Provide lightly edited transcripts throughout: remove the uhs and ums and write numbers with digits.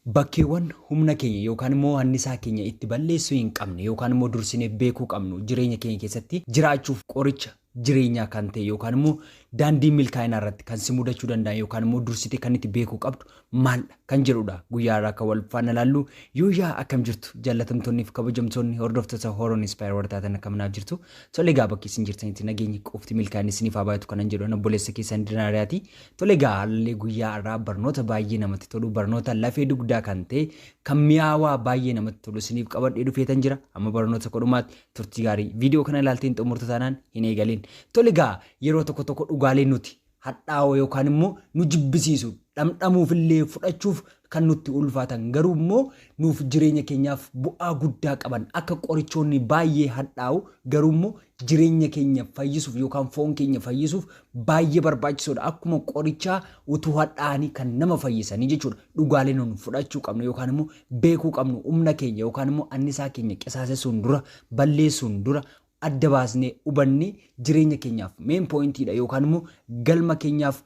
Bakkeewwan humna keenya yookaan immoo annisaa keenya itti balleessuu hin qabne yookaan immoo dursinee beekuu qabnu jireenya keenya keessatti jiraachuuf qoricha jireenyaa kan ta'e yookaan immoo daandii milkaa'inaa irratti kan si mudachuu danda'an yookaan immoo dursitee kan itti beekuu qabdu maaldha kan jedhudha guyyaa irraa kan wal faana laallu. Yooyaa, akkam jirtu jaallatamtoonni fi kabajamtoonni hordoftoota Horoon Inspire warra taatan, akkam naaf jirtu? Tole egaa, bakki isin jirtanitti nageenyi qofti milkaa'inni isiniif haa baay'atu kanan jedhu obboleessa keessan Dinaariyaati. Tole egaa, haalli guyyaa irraa barnoota baay'ee namatti tolu, barnoota lafee dugdaa kan ta'e, kan mi'aawaa baay'ee namatti tolu isiniif qabadhee dhufeetan jira. Amma barnoota kodhumaatti turtii gaarii. Viidiyoo kana ilaalteen xumurtu taanaan hin eegalin. Tole egaa, yeroo tokko tokko dhugaalee nuti hadhaa'oo yookaan immoo nu jibbisiisu, dhamdhamuuf illee fudhachuuf kan nutti ulfaatan, garuu immoo nuuf jireenya keenyaaf bu'aa guddaa qaban, akka qorichoonni baay'ee hadhaa'u garuu immoo jireenya keenya fayyisuuf yookaan foon keenya fayyisuuf baay'ee barbaachisoodha. Akkuma qorichaa utuu hadhaa'anii kan nama fayyisanii jechuudha. Dhugaalee nun fudhachuu qabnu yookaan immoo beekuu qabnu, humna keenya yookaan immoo annisaa keenya qisaasessuun dura, balleessuun dura, adda baasnee hubannee jireenya keenyaaf main pointiidha yookaan immoo galma keenyaaf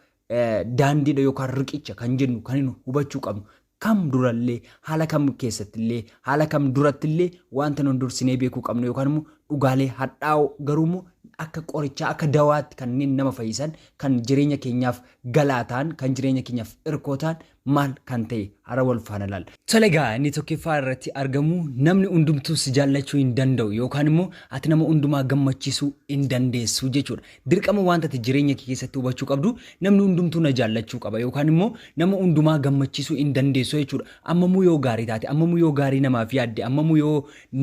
daandiidha yookaan riqicha kan jennu kan nu hubachuu qabnu kam durallee, haala kam keessattillee, haala kam durattillee wanta nun dursinee beekuu qabnu yookaan immoo dhugaalee hadhaa'oo garuu immoo akka qorichaa, akka dawaatti kanneen nama fayyisan, kan jireenya keenyaaf galaa ta'an, kan jireenya keenyaaf irkoo ta'an maal kan ta'e hara wal faana laalla. Tole egaa, inni tokkoffaa irratti argamu namni hundumtuu si jaallachuu hin danda'u yookaan immoo ati nama hundumaa gammachiisuu hin dandeessu jechuudha. Dirqama wanta ati jireenya kee keessatti hubachuu qabdu, namni hundumtuu na jaallachuu qaba yookaan immoo nama hundumaa gammachiisuu hin dandeessu jechuudha. Ammamuu yoo gaarii taate, ammamuu yoo gaarii namaaf yaadde, ammamuu yoo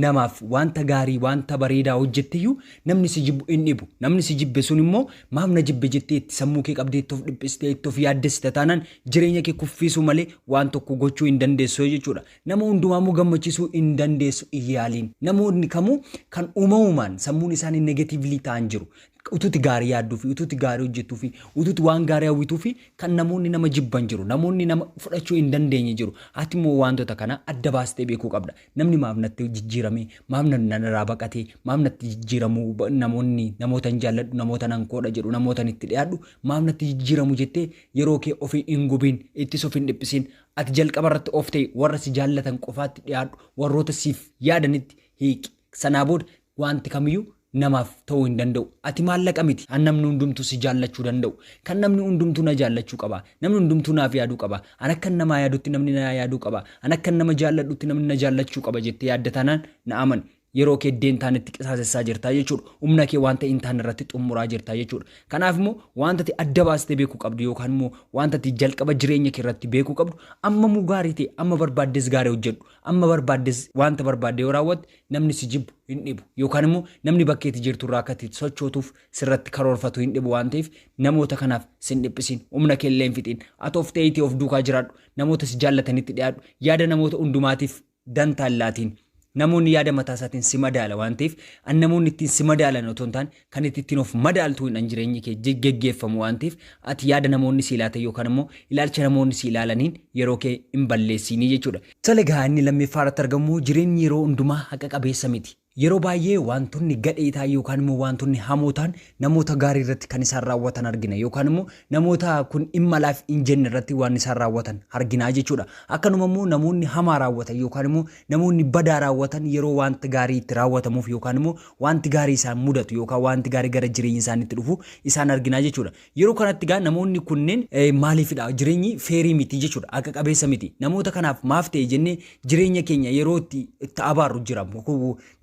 namaaf wanta gaarii, wanta bareedaa hojjetteyyuu namni si jibbu hin dhibu. Namni si jibbe sun immoo maaf na jibbe jettee itti sammuu kee qabdee itti of dhiphistee itti of yaaddessite taanaan jireenya kee kuffisuu malee waan tokko gochuu hin dandeessu jechuudha. Nama hundumaamuu gammachiisuu hin dandeessu, hin yaaliin. Namoonni kamuu kan uumamumaan sammuun isaanii negatively ta'an jiru. Utuuti gaarii yaadduu fi utuuti gaarii hojjettuu fi utuuti waan gaarii hawwituu fi kan namoonni nama jibban jiru. Namoonni nama fudhachuu hin dandeenye jiru. Ati immoo wantoota kana adda baastee beekuu qabda. Namni maaf natti jijjiirame, maaf narraa baqatee, maaf natti jijjiiramu, namoonni, namoota hin jaalladhu, namoota nan koodha jedhu, namoota itti dhiyaadhu maaf natti jijjiiramu jettee yeroo kee ofii hin gubiin, ittis of hin dhiphisiin. Ati jalqaba irratti of ta'e, warra si jaallatan qofaatti dhiyaadhu, warroota siif yaadanitti hiiqi. Sanaa booda wanti kamiyyuu namaaf ta'uu hin danda'u. Ati maallaqa miti. Kan namni hundumtuu si jaallachuu danda'u. Kan namni hundumtuu na jaallachuu qaba. Namni hundumtuu naaf yaaduu qaba. An akka namaa yaadutti namni na yaaduu qaba. An akka nama jaalladhutti namni na jaallachuu qaba jettee yaadda taanaan na amani. Yeroo kee iddeen taanetti qisaasessaa jirtaa jechuudha. Humna kee wanta hin taane irratti xumuraa jirtaa jechuudha. Kanaaf immoo wanta ati adda baastee beekuu qabdu yookaan immoo wanta ati jalqaba jireenya kee irratti beekuu qabdu, amma gaarii ta'e, amma barbaaddes gaarii hojjedhu, amma barbaaddes wanta barbaadde yoo raawwatte, namni si jibbu hin dhibu yookaan immoo namni bakkeetti jirtu irraa akka itti sochootuuf sirratti karoorfatu hin dhibu waan ta'eef, namoota kanaaf sin dhiphisiin, humna kee illee hin fixiin. Ati of ta'eetii of duukaa jiraadhu, namoota si jaallatanitti dhiyaadhu, yaada namoota hundumaatiif dantaa hin laatiin. Namoonni yaada mataa isaatiin si madaala waan ta'eef, an namoonni ittiin si madaalan otoo hin taane kan itti ittiin of madaaltu hin jireenyi kee geggeeffamu waan ta'eef, ati yaada namoonni si ilaatan yookaan immoo ilaalcha namoonni si ilaalaniin yeroo kee hin balleessinii jechuudha. Tole egaa, inni lammaffaa irratti argamu jireenyi yeroo hundumaa haqa qabeessa miti. Yeroo baay'ee wantoonni gadhee ta'an yookaan immoo wantoonni hamoo ta'an namoota gaarii irratti kan isaan raawwatan argina yookaan immoo namoota kun dhimma laaf hin jenne irratti waan isaan raawwatan argina jechuudha. Akkanuma immoo namoonni hamaa raawwatan yookaan immoo namoonni badaa raawwatan yeroo wanta gaarii itti raawwatamuuf yookaan immoo wanti gaarii isaan mudatu yookaan wanti gaarii gara jireenya isaaniitti dhufu isaan argina jechuudha. Yeroo kanatti gaa namoonni kunneen maaliifidha? Jireenyi fair miti jechuudha. Haqa qabeessa miti. Namoota kanaaf maaf ta'e jennee jireenya keenya yeroo itti abaarru jira.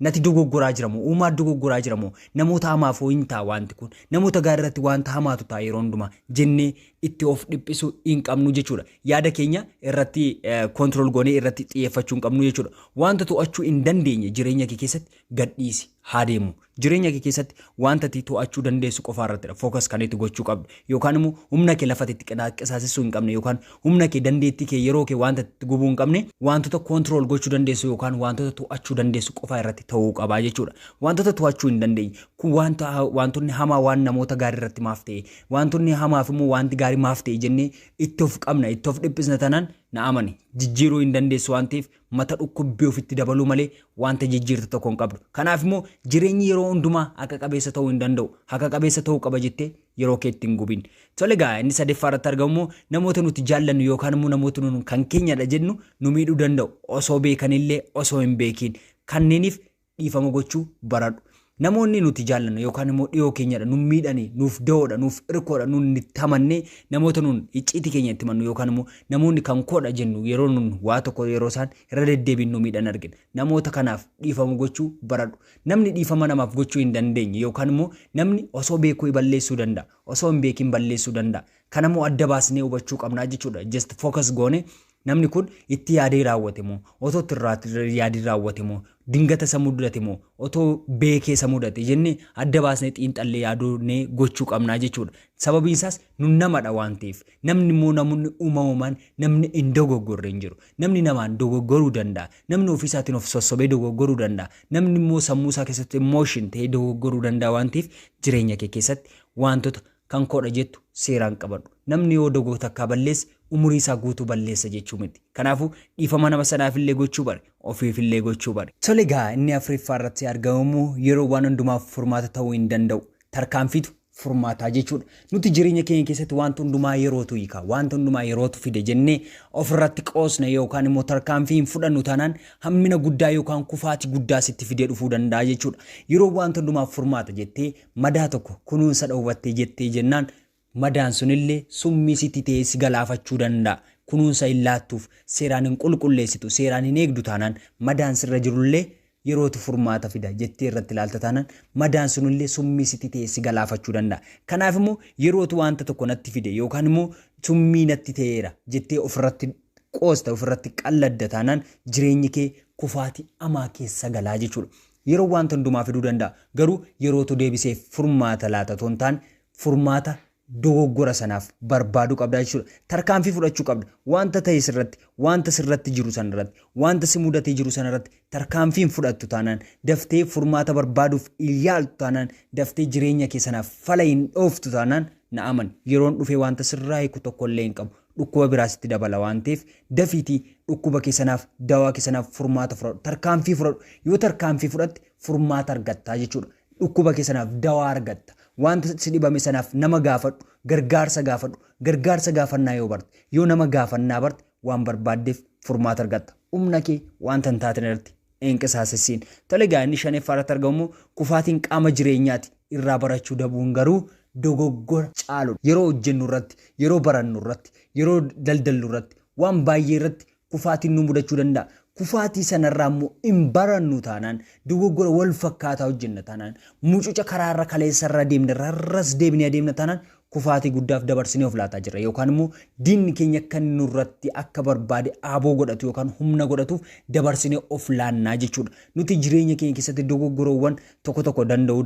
Nati dogoggoraa jiramoo? Uumaa dogoggoraa jiramoo? Namoota hamaaf hin ta'a wanti kun. Namoota gaarii irratti wanta hamaatu ta'a yeroo hundumaa jennee itti of dhiphisuu hin qabnu jechuudha. Yaada keenya irratti control goonee irratti xiyyeeffachuu hin qabnu jechuudha. Wanta to'achuu hin dandeenye jireenya kee keessatti gadhiisi haa deemu. Jireenya kee keessatti wanta ati to'achuu dandeessu qofa irrattidha focus kan itti gochuu qabdu. Yookaan immoo humna kee lafatti itti qisaasessuu hin qabne yookaan humna kee, dandeettii kee, yeroo kee wanta itti gubuu hin qabne, wantoota control gochuu dandeessu yookaan wantoota to'achuu dandeessu qofa irratti ta'uu qabaa jechuudha. Wantoota to'achuu hin dandeenye kun wanta wantoonni hamaa waan namoota gaarii irratti maaf ta'e, wantoonni hamaaf immoo wanti gaarii gaarii maaf ta'e jennee itti of qabna, itti of dhiphisna taanaan, na amani, jijjiiruu hin dandeessu waan ta'eef mata dhukkubbii ofitti dabaluu malee wanta jijjiirtu tokko hin qabdu. Kanaaf immoo jireenyi yeroo hundumaa haqa qabeessa ta'uu hin danda'u. Haqa qabeessa ta'uu qaba jettee yeroo kee itti hin gubin. Tole egaa, inni sadaffaa irratti argamu immoo namoota nuti jaallannu yookaan immoo namoota nuti kan keenyadha jennu nu miidhuu danda'u. Osoo beekanillee osoo hin beekiin. Kanneeniif dhiifama gochuu baradhu. Namoonni nuti jaallannu yookaan immoo dhiyoo keenyadha, nu miidhanii, nuuf da'oodha, nuuf irkoodha, nun itti amannee namoota nun icciitii keenya itti mannu yookaan immoo namoonni kan koodha jennu yeroo nun waa tokko yeroo isaan irra deddeebiin nu miidhan argina. Namoota kanaaf dhiifama gochuu baradhu. Namni dhiifama namaaf gochuu hin dandeenye yookaan immoo namni osoo beekuu balleessuu danda'a, osoo hin beekin balleessuu danda'a. Kanammoo adda baasnee hubachuu qabnaa jechuudha. Just focus goone, namni kun itti yaadee raawwate moo, otoo itti yaadee raawwate moo, dingata isa mudate moo, otoo beekee isa mudate jennee adda baasnee xiinxallee yaadonnee gochuu qabnaa jechuudha. Sababiin isaas nun namadha waan ta'eef, namni immoo namoonni uumamumaan namni hin dogoggorre hin jiru. Namni namaan dogoggoruu danda'a. Namni ofiisaatiin of sossobee dogoggoruu danda'a. Namni immoo sammuu isaa keessatti emotion ta'ee dogoggoruu danda'a waan ta'eef, jireenya kee keessatti wantoota kan koodha jettu seeraan qabadhu. Namni yoo dogoggora takkaa balleesse umurii isaa guutuu balleessa jechuu miti. Kanaafuu dhiifama nama sanaaf illee gochuu bare, ofiif illee gochuu bare. Tole egaa, inni afuriffaa irratti argamu yeroo waan hundumaaf furmaata ta'uu hin danda'u. Tarkaanfiitu furmaataa jechuudha. Nuti jireenya keenya keessatti wanta hundumaa yerootu hiika, wanta hundumaa yerootu fide jennee ofirratti qoosna yookaan immoo tarkaanfii hin fudhannu taanaan hammina guddaa yookaan kufaatii guddaa sitti fidee dhufuu danda'a jechuudha. Yeroo wanta hundumaaf furmaata jettee madaa tokko kunuunsa dhowwattee jettee jennaan, madaan sunillee summii sitti ta'ee si galaafachuu danda'a. Kunuunsa hin laattuuf, seeraan hin qulqulleessitu, seeraan hin eegdu taanaan, madaan sirra jirullee yerootu furmaata fida jettee irratti ilaalta taanaan, madaan sunillee summii sitti ta'ee si galaafachuu danda'a. Kanaaf immoo yerootu wanta tokko natti fide yookaan immoo summii natti ta'eera jettee ofirratti qoosta, ofirratti qalladda taanaan, jireenyi kee kufaatii amaa keessa galaa jechuudha. Yeroo wanta hundumaa fiduu danda'a. Garuu yerootu deebisee furmaata laata otoo hin taane, furmaata dogoggora sanaaf barbaaduu qabda jechuudha. Tarkaanfii fudhachuu qabda. Wanta ta'e sirratti, wanta sirratti jiru sanarratti, wanta si mudatee jiru sanarratti tarkaanfii hin fudhattu taanaan, daftee furmaata barbaaduuf hin yaaltu taanaan, daftee jireenya kee sanaaf fala hin dhooftu taanaan, na amani, yeroon dhufee wanta sirraa hiiku tokko illee hin qabu. Dhukkuba biraas itti dabala waan ta'eef, dafiitii dhukkuba kee sanaaf, dawaa kee sanaaf furmaata fudhadhu. Tarkaanfii fudhadhu. Yoo tarkaanfii fudhatte furmaata argattaa jechuudha. Dhukkuba kee sanaaf dawaa argatta. Wanta si dhibame sanaaf nama gaafadhu, gargaarsa gaafadhu. Gargaarsa gaafannaa yoo barte, yoo nama gaafannaa barte, waan barbaaddeef furmaata argatta. Humna kee wanta hin taate irratti hin qisaasessiin. Tole egaa, inni shanaffaa irratti argamu kufaatiin qaama jireenyaati. Irraa barachuu dabuun garuu dogoggora caalu. Yeroo hojjennu irratti, yeroo barannu irratti, yeroo daldallu irratti, waan baay'ee irratti kufaatiin nu mudachuu danda'a. Kufaatii sanarraa immoo hin barannu taanaan, dogoggora wal fakkaataa hojjenna taanaan, mucuca karaarra kaleessarra deemne irras deebinee adeemna taanaan, kufaatii guddaaf dabarsinee of laataa jirra yookaan immoo diinni keenya akka nurratti akka barbaade aaboo godhatu yookaan humna godhatuuf dabarsinee of laannaa jechuudha. Nuti jireenya keenya keessatti dogoggoroowwan tokko tokko danda'uu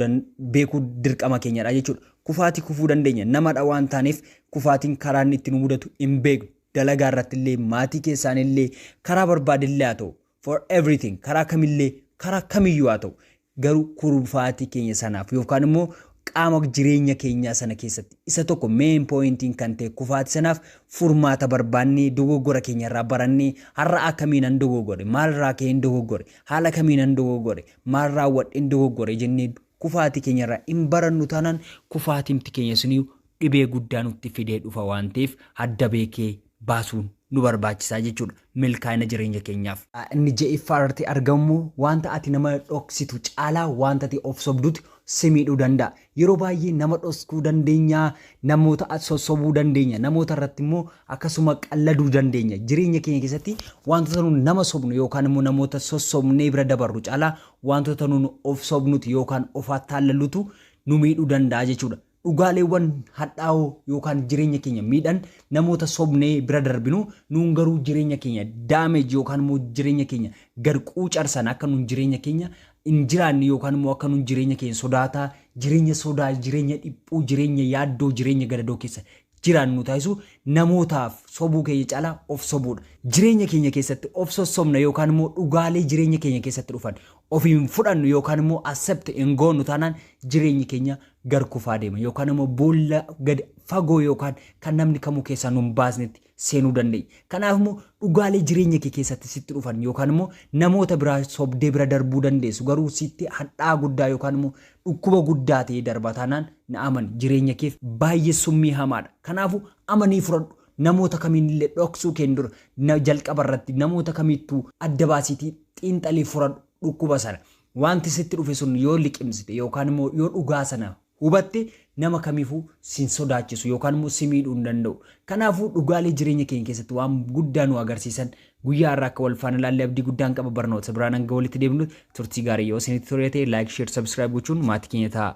beekuu dirqama keenyadha jechuudha. Kufaatii kufuu dandeenya, namadha waan taaneef kufaatiin karaa inni itti nu mudatu hin beeknu. Dalagaa irratti illee, maatii keessaan illee, karaa barbaade illee haa ta'u, for everything, karaa kamillee, karaa kamiyyuu haa ta'u, garuu kufaatii keenya sanaaf yookaan immoo qaama jireenya keenyaa sana keessatti isa tokko main pointiin kan ta'e kufaatii sanaaf furmaata barbaannee, dogoggora keenya irraa barannee, har'a akkamiinan dogoggore, maalirraa ka'een dogoggore, haala kamiinan dogoggore, maal raawwadheen dogoggore jennee kufaatii keenya irraa hin barannu taanaan, kufaatimti keenya sunii dhibee guddaa nutti fidee dhufa waan ta'eef, adda beekee baasuun nu barbaachisaa jechuudha milkaa'ina jireenya keenyaaf. Inni ja'affaa irratti argamu wanta ati nama dhoksitu caalaa wanta ati of sobdutu si miidhuu danda'a. Yeroo baay'ee nama dhoksuu dandeenya, namoota sossobuu dandeenya, namoota irratti immoo akkasuma qalladuu dandeenya. Jireenya keenya keessatti wantoota nuun nama sobnu yookaan immoo namoota sossobnee bira dabarru caalaa wantoota nuun of sobnuti yookaan of attaallallutu nu miidhuu danda'a jechuudha. Dhugaaleewwan hadhaa'oo yookaan jireenya keenya miidhan namoota sobnee bira darbinu, nuun garuu jireenya keenya damage yookaan immoo jireenya keenya gad quucarsan, akka nuun jireenya keenya hin jiraanne yookaan immoo akka nuun jireenya keenya sodaataa, jireenya sodaa, jireenya dhiphuu, jireenya yaaddoo, jireenya gadadoo keessa jiraannu taasisu namootaaf sobuu keenya caalaa of sobuudha. Jireenya keenya keessatti of sossobna yookaan immoo dhugaalee jireenya keenya keessatti dhufan of hin fudhannu yookaan immoo accept hin goonu taanaan, jireenyi keenya gar kufaa deema yookaan immoo boolla gad fagoo yookaan kan namni kamuu keessaa nu hin baasnetti seenuu dandeenya. Kanaaf immoo dhugaalee jireenya kee keessatti sitti dhufan yookaan immoo namoota biraa sobdee bira darbuu dandeessu, garuu sitti hadhaa guddaa yookaan immoo dhukkuba guddaa ta'ee darba taanaan, na amani, jireenya keef baay'ee summii hamaadha. Kanaafuu amanii fudhadhu. Namoota kamiin illee dhoksuu keen dura jalqaba irratti namoota kamittuu adda baasiitii xiinxalii fudhadhu dhukkuba sana. Wanti sitti dhufe sun yoo liqimsite yookaan immoo yoo dhugaa sana hubatte, nama kamiifuu sin sodaachisu yookaan immoo si miidhuu hin danda'u. Kanaafuu dhugaalee jireenya keenya keessatti waan guddaa nu agarsiisan guyyaa irraa akka wal faana ilaallee abdii guddaan qaba. Barnoota biraan hanga walitti deemnu turtii gaarii. Yoo isinitti tole ta'e, like, share, subscribe gochuun maatii keenya ta'a.